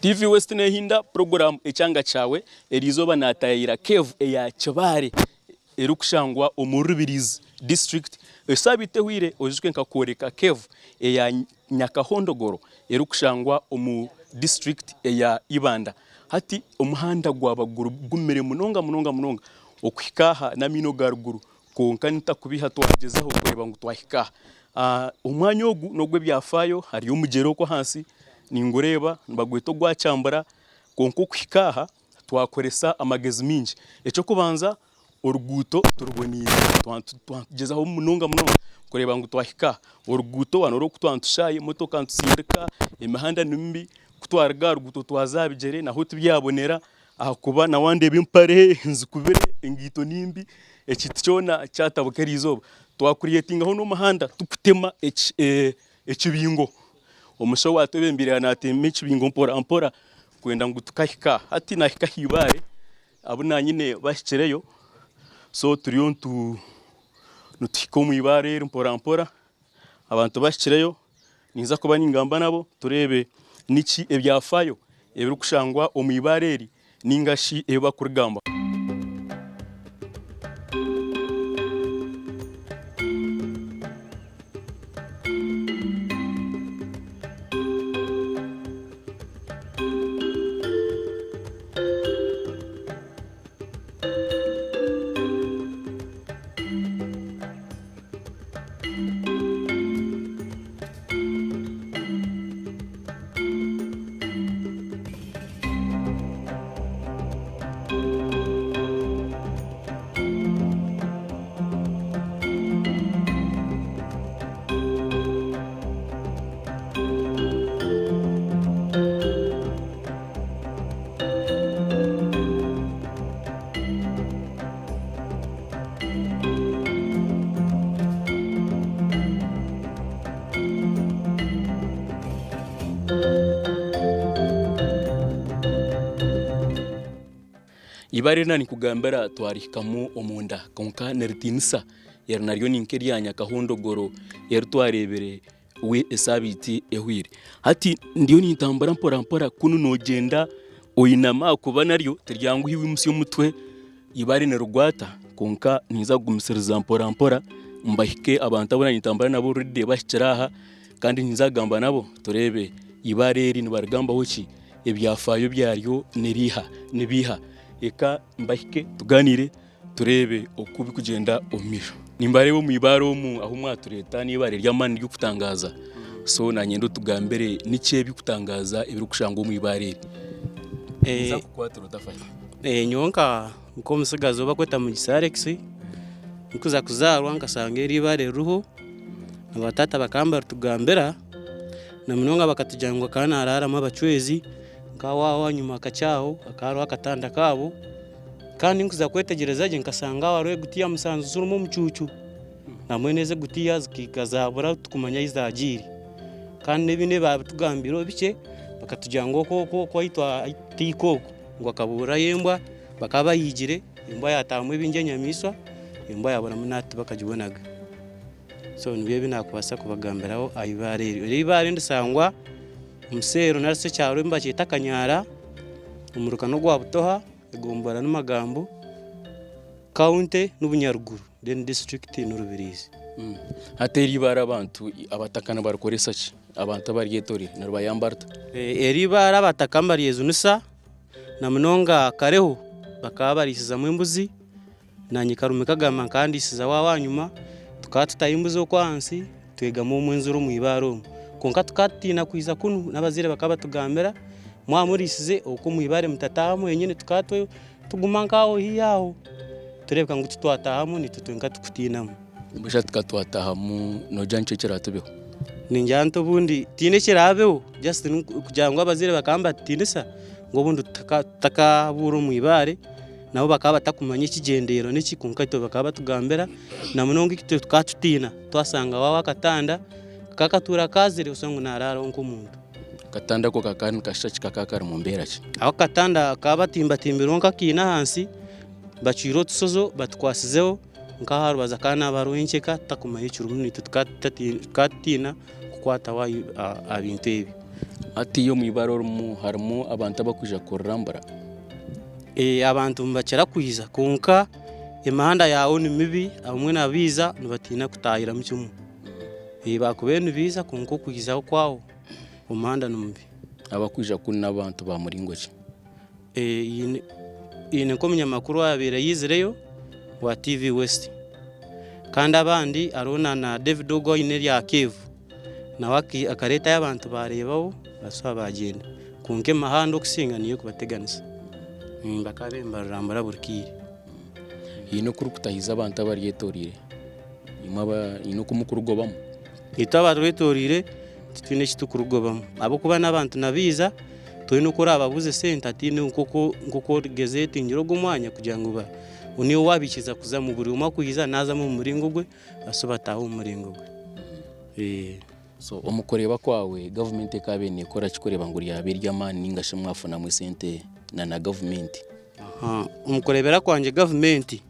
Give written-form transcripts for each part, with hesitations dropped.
TV West nehinda puroguraamu Ekyanga Kyawe eriizooba naataayaayira Cave eya Kibaare erikushangwa omu Rubirizi District. Esaabiiti ehweire oijuke nkakworeka Cave eya Nyakahondogoro erikushangwa omu disiturikiti eya Ibanda. Hati omuhanda gwaba gumire munonga munonga munonga okuhika aha n'amaino ga ruguru kwonka nitakubiha twagyezaho kureeba ngu twahika aha. Omwanya ogu n'ogw'ebyafaayo hariyo omugyera okwo ahansi ningureeba nibagweta ogwa Kyambura kwonka okuhika aha twakoresa amagezi maingi. Eky'okubanza oruguuto turuboneire twagyezaho munonga munonga kureeba ngu twahika aha. Oruguuto waaba nooreeba oku twaba nitushaaha emotoka nitutsindika, emihanda ni mibi, ku twaruga aha ruguuto twaza aha bigyere naho tibyabonera ahakuba na wandeeba empare nzikubire, engaito ni mbi, ekintu kyona kyatabuka eriizooba. Twakuriyetingaho n'omuhanda turikutema ekibingo, omushaho waatwebembeire yaaba naatema ekibingo mpora mpora kwenda ngu tukahika aha. Hati naahika aha ibaare. Abu nanyine bahikireyo so turiyo nituhika omu ibaare eri mpora mpora abantu bahikireyo ninza kuba ningamba nabo tureebe niki ebyafaayo ebirikushangwa omu ibaare eri ninga shi ebi bakurigambaho. Eibare eri nanikugambira twarihikamu omunda kwonka niritiinisa eri naryo ni nk'erya nyakahondogoro eri twareebire we esaabiiti ehweire. Hati ndiyo nintambura mpora mpora kunu noogyenda oinama ahakuba naryo tiryanguhi wimutsya omutwe eibare nirigwata kwonka ninza kugumisiriza mpora mpora mbahike abantu abu nintambura nabo already bahikire aha kandi ninza kugamba nabo tureebe eibare eri nibarigambaho ki, ebyafaayo byaryo nibiiha. Reka mbahike tugaaniire. Tureebe oku birikugyenda omu maisho. Nimbareeba omu ibaare omu ahu mwatureeta n'eibaare ry'amaani ry'okutangaaza. So naanye otugambire niki ebirikutangaaza ebirikushangwa omu ibaare eri. Ninza kukukwatira otafayo. Nyowe nk'omutsigazi ou barikweta Mugisha Alex, ndikuza kuzaarwa nkashanga eri eibaare ririho, na bataata bakaba nibaritugambira, na munonga bakatugira ngu hakaba niharaaramu abacwezi, nk'aho aho ahanyima kakye aho hakaba hariho akatanda kaabo. Kandi nkuza kwetegyereza gye nkashanga aho hariho egutiya musanju zirimu omucuucu nambwenu ezo egutiya zikahika zaabura tikumanya ahi zaagiire. Kandi n'ebindi ebi baabitugambiireho bikye bakatugira ngu okwo okwo okwo ahu twahika okwo ngu bakabuurirayo embwa bakaba bahiigire embwa yaataahamu ebindi enyamaishwa embwa yaaburamu na hati tibakagibonaga. So nibyo ebi naakubaasa kubagambiraho aha ibaare eryo. Eri ibaare nirishangwa omuseero nari shi ekyaro nibakyeta Kanyara omuruka n'ogwa Butoha. Egombora ni Magambo, county ni Bunyaruguru then district ni Rubirizi. Hati eri ibaare abantu abataka nibarikoresa ki? Abantu abaryetorire niribayamba rita? Eri ibaare abataka nibaryejunisa na munonga kareho bakaba bariisizamu embuzi nanye karumi kagamba nkaba ndisizaho aho ahanyuma tukaba tutaho embuzi okwo ahansi twegama omu enjura omu ibaare omu kwonka tukaba tutiina kwija kunu n'abazaire bakaba batugambira mwaba muriisize okwo omu ibaare mutataaha mwenyine tukaba tuguma nk'aho haihi aho tureebeka ngu titwataahamu naitwe twenka tukutiinamu. Mbwenu shi hati twataahamu noogira niki ekiraatubeho? Ningira nti obundi tihaine ekiraabeho just kugira ngu abazaire bakaba nibatutiinisa ngu obundi tutakabuura omu ibaare. Nabo bakaba batakumanya ekigyendererwa niki kwonka itwe bakaba batugambira na munonga itwe tukaba tutiina twashanga waaba akatanda kakaba katuura kaazire oshange ngu naaraaraho nk'omuntu. Akatanda ako kakaba nikashusha ki? Kakaba kari mu mbeera ki? Ako akatanda bakaba batimbatimbirweho nk'akaina ahansi bacwire otushozo batukwasizeho nk'aha rubaju hakaba nihaba hariho enkyeka tutakumanya ekirimu naitwe tukaba tutiina kukwataho aha bintu ebyo. Hatiiya omu ibare orimu harimu abantu abakwija kurirambura? Abantu nibakira kwija kwonka emihanda yaayo ni mibi abamwe nabaija nibatiina kutaahiramu kimwe. Baakubaire nibaija kwonka okwijaho kwaho omuhanda ni mubi. Abakwija kunu n'abantu ba muringo ki? Haine nk'omunyamakuru owaabaire yaizireyo owa TV West kandi abandi hariho na David ogu oine erya Cave nawe akareetayo abantu baareebaho baashuba baagyenda kwonka emihanda okusinga niyo erikubateganisa bakaba nibarurambura buri kaire. Haine oku orikutahiza abantu abaryetoreire? Haine oku murikurugobamu? Itwe abarwetoreire titwine eki turikurugobamu ahabw'okuba n'abantu nibaija toine oku orababuze sente hataine nk'oku origazetingira ogu omwanya kugira ngu niiwe waabaikiriza kuzamu buri omwe akwija naazamu omu muringo gwe bashushe bataaha omu muringo gwe. So omu kureeba kwawe gavumenti ekaabaire neekora ki kureeba ngu ryaba ery'amaani nainga shi mwafunamu esente na na gavumenti? Omu kureebera kwangye gavumenti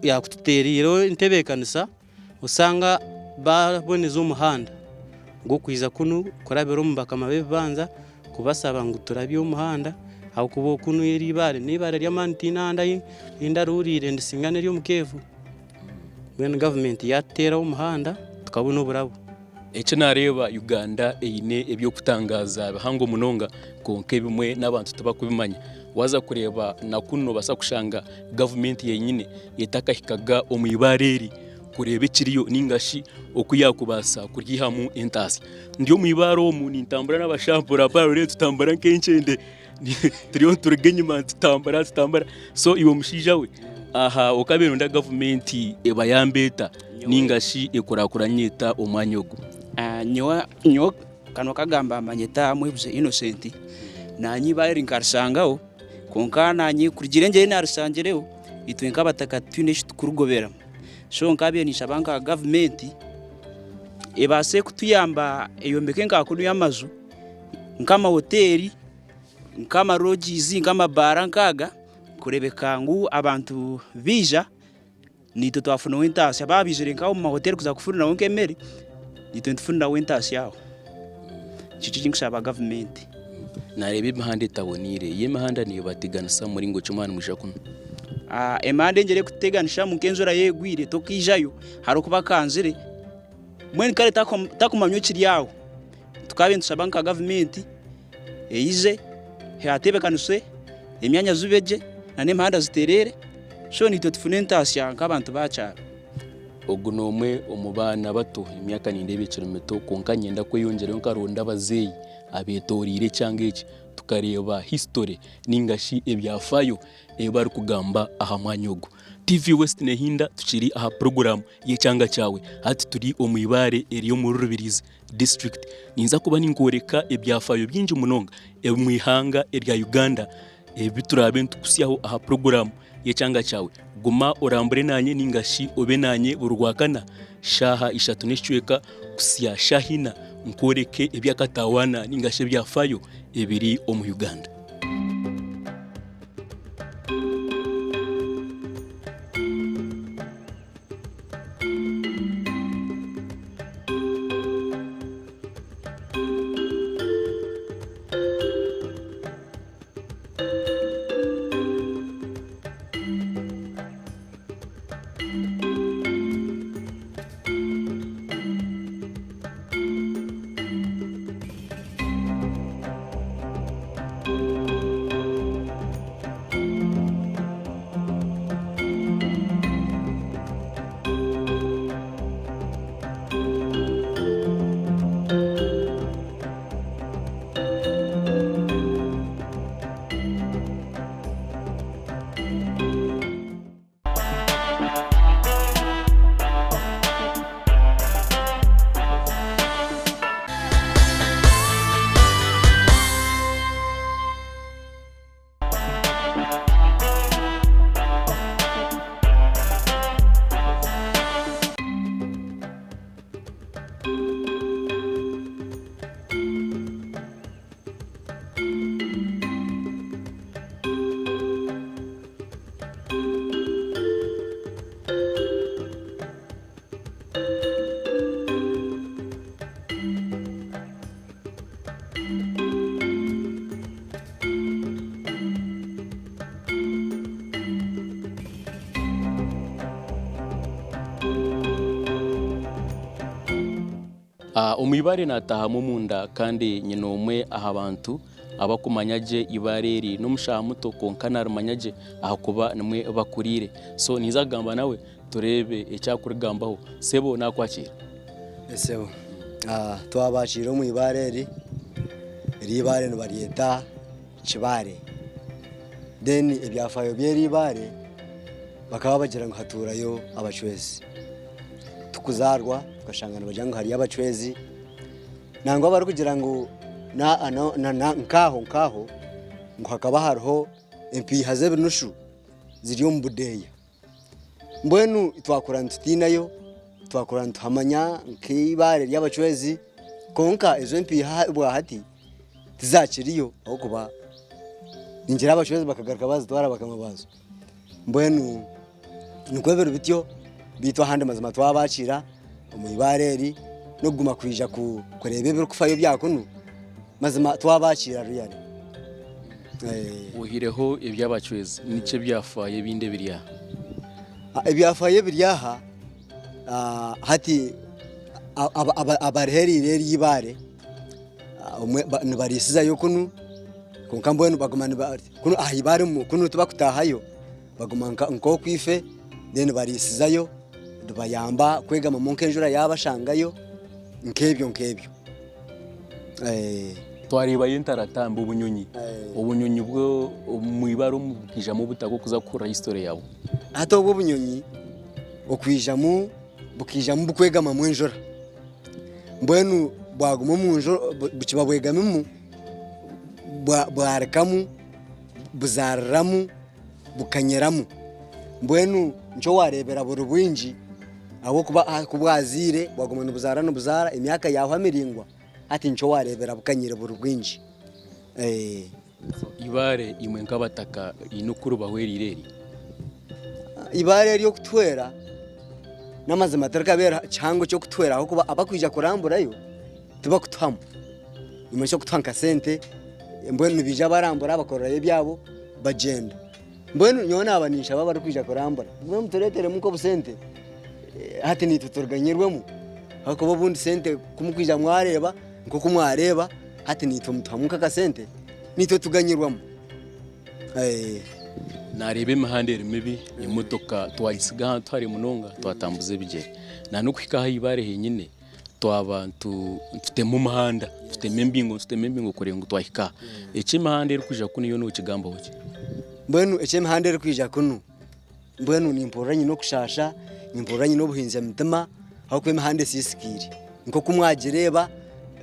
yaakututeereireho entebeekanisa osanga baaboneza omuhanda gw'okwija kunu kurabira omu bakama b'ebibanja kubashaba ngu turabye omuhanda ahabw'okuba kunu eri eibaare n'eibaare ry'amaani tihaine ahandi ahu ndarihuriire ndisinga n'ery'omu keevu. Mbwenu gavumenti yaatuteeraho omuhanda tukabona oburabo. Eki naareeba Uganda eine eby'okutangaaza bihango munonga kwonka ebimwe n'abantu tibakubimanya. Waaza kureeba na kunu noobaasa kushanga gavumenti yenyine etakahikaga omu ibaare eri kureeba ekiriyo nainga shi oku yaakubaasa kuryihamu entaasya. Ndi omu ibaare omu nintambura n'abashampura nitutambura nk'enkyende turiyo nituruga enyima nitutambura nitutambura. So iwe mushaija we aha okabaire nooyenda gavumenti ebayambe eta nainga shi ekurakuranye eta omwanya ogu? Nyowe kanu akagamba manyeta Mwebuze Innocent, naanye eibaare eri nkarisangaho kwonka naanye kurugiirira engyeri ei narisangireho itwe nk'abataka titwine eki tukurigoberamu. So nkabaire ninshaba nka gavumenti ebaase kutuyamba eyombeke nka kunu y'amaju nk'amahoteeri, nk'amalodges, nk'amabaara nk'aga kureebeka ngu abantu baija naitwe twafunaho entaasya. Baaba baizire nk'aha omu mahoteeri kuza kufuniraho nk'emere, naitwe nitufuniraho entaasya aho. Nikyo eki ndikushaba gavumenti. Naareeba emihanda etaboneire. Yo emihanda neebateganisa mu muringo ki mwaba nimwija kunu? Emihanda engyeri erikututeganishamu nk'enjura y'egwire tokaijayo ahabw'okuba akanzire mbwenu kare takumanya ekiri aho. Tukaba nitushaba nka gavumenti eije ehatebekanise emyanya zibe gye n'emihanda zitereere so naitwe tufune entaasya nk'abantu b'aha kyaro. Ogu n'omwe omu baana bato, emyaka nindeeba ekiri mito kwonka niinyenda kweyongyerayo nkaronda abazeeyi abetoreire ekyanga eki tukareeba history ninga shi ebyafaayo ebi barikugamba aha mwanya ogu. TV West nehinda tukiri aha puroguraamu y'ekyanga kyawe. Hati turi omu ibaare eriri omuri Rubirizi district. Ninza kuba ninkworeka ebyafaayo bingi munonga omu ihanga erya Uganda ebi turaabe nitukutsyaho aha puroguraamu y'ekyanga kyawe. Guma orambure naanye ninga shi obe naanye buri Rwakana shaaha ishatu n'ekicweka kuhitsya shaaha ina nkworeke eby'akatawaana ninga shi ebyafaayo ebiri omu Uganda. Omu ibare naataahamu omunda kandi nyine omwe aha bantu abakumanya gye ibare eri. N'omushaija muto kwonka naarimanya gye ahakuba nimwo bakuriire. So ninza kugamba nawe tureebe eki arikurigambaho. Sebo naakwakiira. Esebo, twabakiire omu ibare eri, eri ibare nibaryeta Kibaare. Then ebyafaayo by'eri ibare bakaba bagira ngu hatuurayo abacwezi. Tukuzaarwa tukashanga nibagira ngu hariyo abacwezi nangwa barikugira ngu nk'aho nk'aho ngu hakaba hariho empiiha z'ebinushu ziri omu budeeya. Mbwenu twakura nitutiinayo, twakura nituhamanya nk'eibaare ry'abacwezi kwonka ezo empiiha obwahati tizakiriyo ahabw'okuba ningira abacwezi bakagaruka baazitwara bakama baazo. Mbwenu nikwo biri bityo beitu ahandi mazima twabakiira omu ibaare eri n'okuguma kwija kureeba ebirikufayo bya kunu mazima twabakiira really. Oihireho eby'abacwezi niki ebyafaayo ebindi ebiri aha? Ebyafaayo ebiri aha hati abarihereire eri ibaare nibariisizayo kunu kwonka mbwenu baguma kunu aha ibaare kunu tibakutaahayo baguma nk'oku ife then bariisizayo ribayamba kwegamamu nk'enjura yaabashangayo nk'ebyo nk'ebyo. Twareebayo entaratambi obunyonyi, obunyonyi bwo omu ibara omu bukaijamu buta bw'okuza kuhurira history yabwo? Hati obwo obunyonyi okwijamu bukaijamu bukwegamamu enjura mbwenu bwaguma omu njura bukiba bwegamimu bwarikamu buzaariramu bukanyiramu mbwenu nikyo wareebera buri bwingi ahabw'okuba ku bwazaire bwaguma nibuzaara nibuzaara emyaka yahwa miraingwa hati nikyo wareebera bukanyire buri bwingi. Eibaare imwe nk'abataka riine oku ribahwereire eri? Eibaare eri okutuhwera n'amazima tirikabeera kihango ky'okutuhwera ahabw'okuba abakwija kuramburayo tibakutuhamu. Nimanyisa okutuha nka sente mbwenu nibaija barambura bakorerayo ebyabo bagyenda. Mbwenu nyowe naaba ninshaba abarikwija kurambura mbwenu mutureeteremu nk'obusente hati naitwe turiganyirwemu ahabw'okuba obundi sente ku murikwija mwareeba nk'oku mwareeba hati naitwe mutuhamu nk'akasente naitwe tuganyirwamu. Naareeba emihanda eri mibi, emotoka twagitsiga ahantu hare munonga twatambuza ebigyere. N'okuhika aha ibaare henyine Twaba nitutema omuhanda, nitutema embingo, nitutema embingo kureeba ngu twahika aha. Eki emihanda erikwija kunu yo nokigambaho ki? Mbwenu eki emihanda erikwija kunu, mbwenu nimpurira nyine okushaasha, nimpurira nyine obuhinza mitima ahabw'okuba emihanda esiisikaire. Nk'oku mwagireeba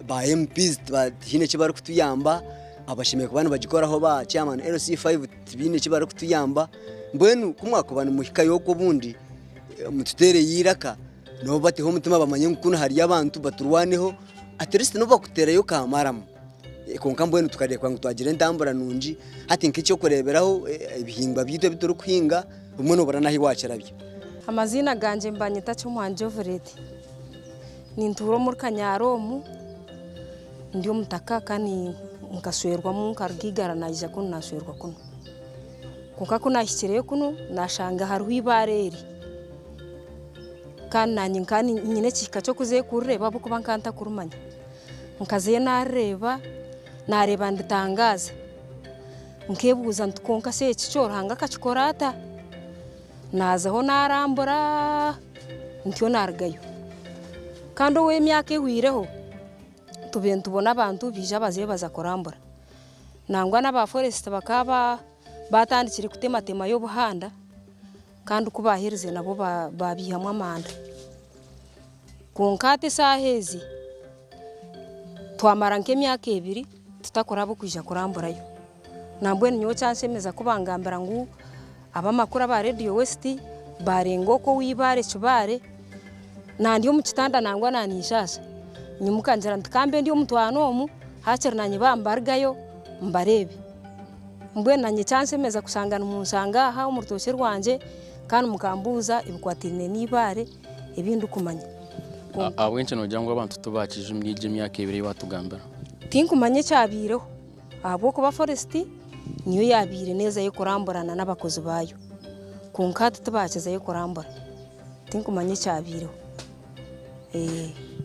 ba MPs tihaine eki barikutuyamba, abashemereire kuba nibagikoraho ba chairman LC5 tibaine eki barikutuyamba, mbwenu ku mwakuba nimuhikayo okwo obundi mututeereyo eiraka. Nabo bateho omutima bamanye ngu kunu hariyo abantu baturwaneho at least nobu bakuterayo ka maramu kwonka mbwenu tukareeba ngu twagira entambura nungi hati nk'ekyokureeberaho ebihingwa byaitu ebi turikuhinga obumwe nobura n'ahu wakirabya. Amaziina gangye nibanyeta Kyomwangye Jovureti. Nintuura omuri Kanyara omu, ndi omutaka kandi nkashwerwamu nkaruga Igara naija kunu nashwerwa kunu. Kwonka ku naahikireyo kunu naashanga hariho eibaare eri. Kandi naanye nkaba nyine ekihika ky'okuza kurireeba ahabw'okuba nkaba ntakurimanya. Nkazayo naarireeba, naareeba niritangaaza. Nkeebuuza nti kwonka shi eki kyo Ruhanga akakikora ata? Naazaho naarambura ntyo naarugayo. Kandi ow'emyaka ehweireho, tubaire nitubona abantu baija bazayo baza kurambura. Nangwa n'aba foresiti bakaba baatandikire kutematemayo obuhanda kandi ku baaherize nabo baabiihamu amanda. Kwonka hati eshaaha ezi twamara nk'emyaka ebiri tutakuraba okwija kuramburayo. Nambwenu nyowe kyanshemeza ku bangambira ngu ab'amakuru aba Radio West baarenga okwo ow'eibaare Kibaare, nandi omu kitanda nangwa naaninshaasha. Nyimuka ngira nti ka mbe ndi omutwano omu, haakiri naanye baambarugayo mbareebe. Mbwenu naanye kyanshemeza kushanga nimunshanga aha omu rutookye rwangye kandi mukambuuza ebikwatiraine n'eibaare ebi ndikumanya. Ahabw'enki noogira ngu abantu tibaakija omuri egyo emyaka ebiri ei waatugambira? Tinkumanya ekyabaireho ahabw'okuba foresiti niyo yaabaire neezayo kurambura n'abakozi baayo. Kwonka hati tibaakizayo kurambura. Tinkumanya ekyabaireho.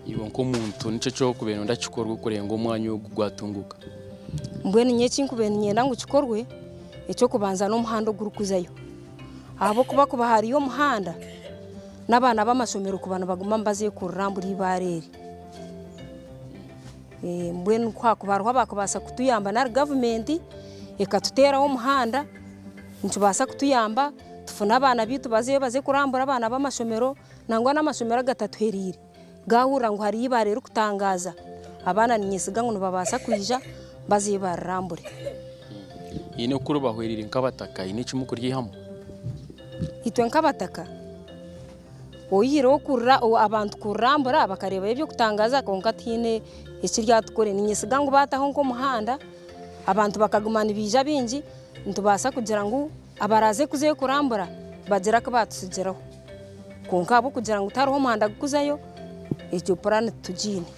Iwe nk'omuntu niki eki orikubaire nooyenda kikorwe kureeba ngu omwanya ogu gwatunguuka? Mbwenu nyowe eki nkubaire niinyenda ngu kikorwe, eky'okubanza n'omuhanda ogurikuzayo ahabw'okuba kuba hariyo omuhanda, n'abaana b'amashomero kuba nibaguma nibaza kururambura eibaare eri. Mbwenu ku haakuba hariho abakubaasa kutuyamba nari gavumenti ekatuteeraho omuhanda, nikibaasa kutuyamba tufune abaana baitu bazeyo baze kurambura abaana b'amashomero nangwa n'amashomero agatatuhereire gaahurira ngu hariyo eibaare ririkutangaaza, abaana niinyesiga ngu nibabaasa kwija bazeyo barirambure. Haine oku ribahwereire nk'abataka? Haine eki murikuryihamu? Itwe nk'abataka Oyihireho kurira abantu kurirambura bakareebayo eby'okutangaaza kwonka tihaine eki ryatukore. Niinyesiga ngu baataho nk'omuhanda abantu bakaguma nibaija baingi nitubaasa kugira ngu abaraaze kuzayo kurambura bagire aku baatutsigiraho. Kwonka ahabw'okugira ngu tihariho muhanda gurikuzayo egyo puraani titugiine.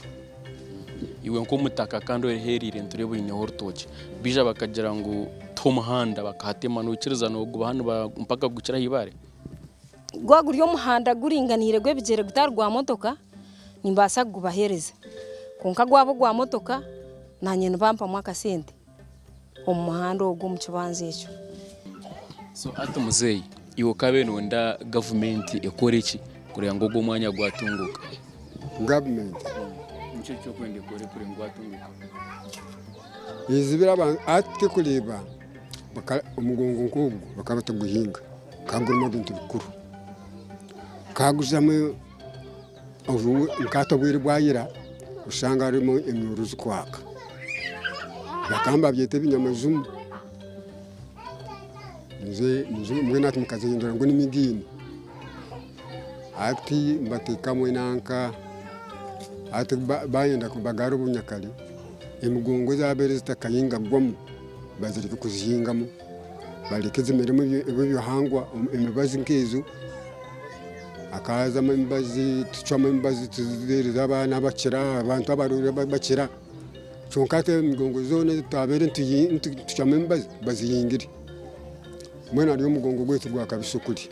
Iwe nk'omutaka kandi ohereire nitureeba oineho orutookye, baija bakagira ngu tuhe omuhanda bakahatema noikiriza noogubaha mpaka gukire aha ibaare? Gwaba guri omuhanda guringaniire gw'ebigyere gutari gwa motoka, nimbaasa kugubaheereza. Kwonka gwaba ogwa motoka, naanye nibampamu akasente omu muhanda ogwo omu kibanja ekyo. So hati muzeeyi, iwe okaabaire nooyenda gavumenti ekore ki kureeba ngu ogwo omwanya gwatunguuka? Gavumenti. Niki eki orikwenda ekore kureeba ngu gwatunguuka? Ezibire abantu hati tikureeba omugongo nk'ogu bakaba bataguhinga gukaba gurimu ebintu bikuru. Kaguzamu nkahati obwire bwa ira oshanga harimu emyooro zirikwaka bakaba nibabyeta ebinyamajumu mbwenu hati mukazihindura ngu n'emigiini. Hati nibateekamu enanka hati bayenda bagarure obunyakare emigongo ezabaire zitakahingagwamu bazireke kuzihingamu bareke zimeremu ebyobuhangwa emibazi nk'ezo hakazamu emibazi tucwamu emibazi tuziheereza abaana bakira abantu abarwaire bakira kwonka hati emigongo zoona ezi twabaire nitucwamu emibazi bazihingire mbwenu hariyo omugongo gwaitu gwa kabiso kuri.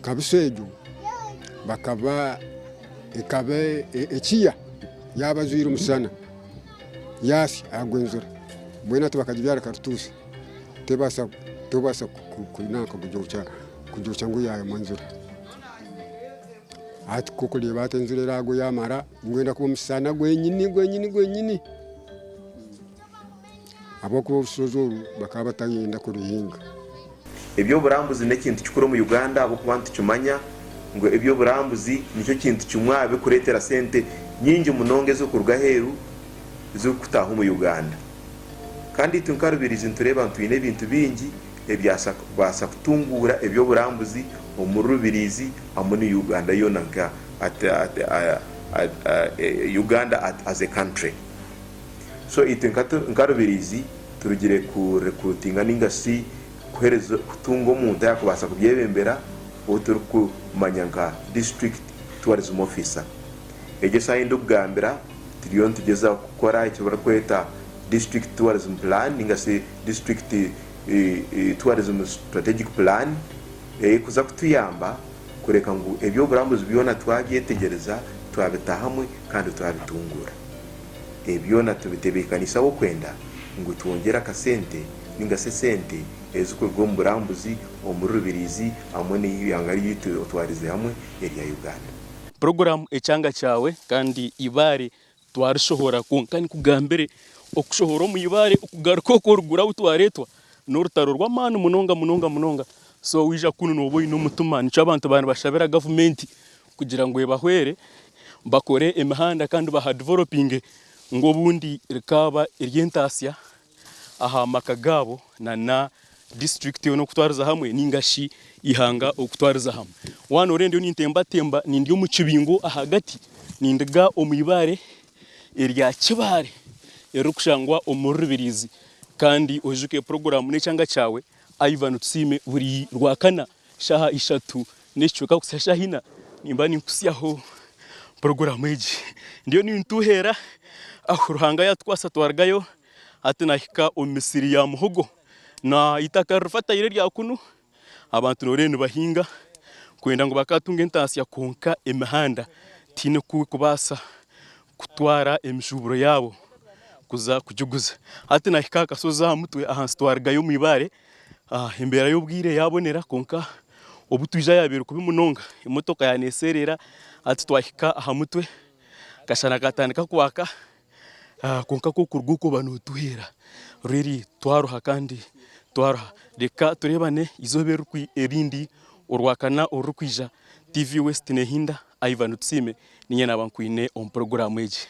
Kabiso egyo bakaba ekaba ekiya yaaba ajwaire omushana yaasya agwa enjura mbwenu hati bakagibyara karituusi tebaasa tobaasa nanka kugyokya ngu yaayoma enjura. Hati ku orikureeba hati enjura eragwa yaamara nigwenda kuba omushana gwenyini gwenyini gwenyini ahabw'okuba orushozi oru bakaba batayenda kuruhinga. Eby'oburambuzi n'ekintu kikuru omu Uganda ahabw'okuba nitukimanya ngu eby'oburambuzi nikyo kintu kimwe aha birikureetera sente nyingi munonga ezirikuruga aheeru zirikutaaha omu Uganda. Kandi itwe nka Rubirizi nitureeba ngu twine ebintu bingi ebyakubaasa kutunguura eby'oburambuzi omuri Rubirizi hamwe na Uganda yoona nka Uganda as a country. So itwe nka Rubirizi turugire ku recruitinga ninga shi kuhereza kutunga omuntu ayakubaasa kubyebembera ou turikumanya nka District Tourism Officer. Egyo eshaaha ei ndikugambira turiyo nitugyezaho kukora eki barikweta District Tourism Plan ninga shi District Tourism Strategic Plan erikuza kutuyamba kureka ngu eby'oburambuzi byona twabyetegyereza, twabita hamwe kandi twabitunguura. Ebi byona tubitebeekanise ahabw'okwenda ngu twongyere akasente ninga shi esente ezirikuruga omu burambuzi omuri Rubirizi hamwe n'eihanga ryaitu otwarize hamwe erya Uganda. Puroguraamu Ekyanga Kyawe kandi Eibaare twarishohora kwonka nikugambire okushohora omu ibaare okugaruka okwo oruguru ahu twareetwa n'orutaro rw'amaani munonga munonga munonga so waija kunu nooba oine omutima nikyo abantu baba nibashabira gavumenti kugira ngu ebahwere bakore emihanda kandi bahadevelopinge ngu obundi rikaaba ery'entaasya aha maka gaabo na disiturikiti yoona okutwariza hamwe ninga shi eihanga okutwariza hamwe. Waaba nooreeba ndiyo nintembatemba nindi omu kibingo ahagati ninduga omu ibaare erya Kibaare erikushangwa omuri Rubirizi kandi oijuke puroguraamu n'ekyanga kyawe Ivan Tusiime buri Rwakana Shaaha ishatu n'ekicweka kuhitsya shaaha ina nimba ninkutsyaho puroguraamu egi. Ndiyo nintuheera ahu Ruhanga yaatukwasa twarugayo hati naahika omu misiri ya muhogo. Na eitaka rifataire erya kunu abantu nooreeba nibahinga kwenda ngu bakaatunga entaasya kwonka emihanda. Tihaine oku orikubaasa kutwara emishuuburo yaabo kuza kugiguza. Hati naahika aha kashozi aha mutwe ahansi twarugayo omu ibaare, embeera y'obwire yaabonera kwonka obu twija yaabaire kubi munonga, emotoka yaaneeserera, hati twahika aha mutwe akashana kaatandika kwaka kwonka ku orikuruga okwo oba nootuhwera really twaruha kandi twaruha. Reka tureebane eizooba erindi Orwakana orurikwija, TV West neehinda, Ivan Tusiime niinye naaba nkwine omu puroguraamu egi.